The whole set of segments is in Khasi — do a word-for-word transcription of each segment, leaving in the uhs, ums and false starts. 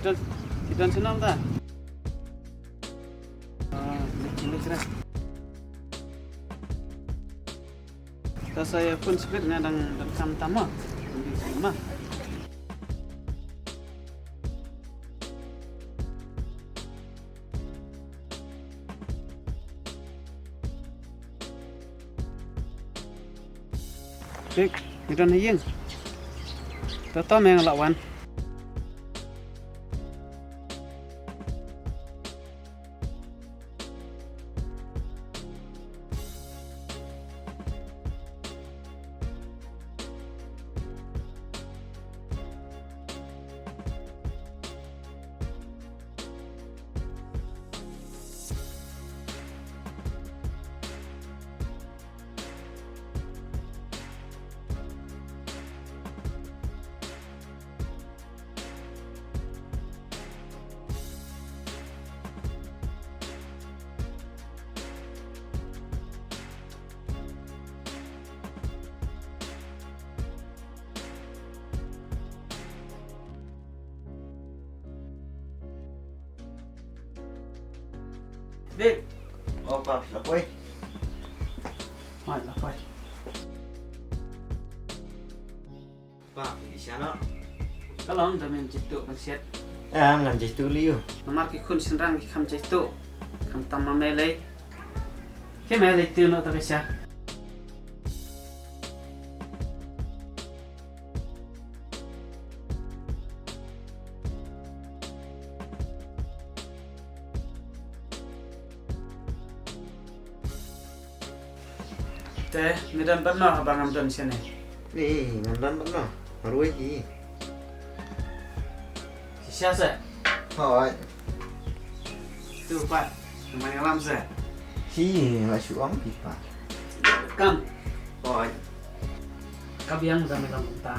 Ki don shnong ta. Ah, ni ni kira. Ta sa ïa phone speed nga dang dang kam tama. Ni sama. Dik, ni don ha ïing. Ta ta me nga la wan. Dik. Oh, Pap, la poi. Hooid, la poi. Pap, phi sha noh? Ka long da men jituh ban siat. Em, ngan jituh liu. Namar ki khun shynrang ki kham jituh. Khamtam ma me lei. Ki me lei tu noh ta ka sha. Te, me don bad no haba ngam don shane? Ni, ngam don bad no. Marwei hi. Shisha se? Hooid. Tu pat, mai ngalam se. Hi, la shu ong pi pat. Kam. Hooid. Ka biang da me lam ta.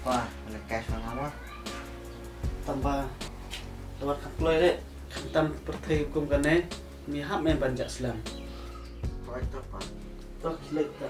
Wah, le cash ma ma. Tamba. Lewat khat kloi de. Tam pyrthei kum kane. Mi hap me ban jak slam. Hooid, to pa. To khilai ta.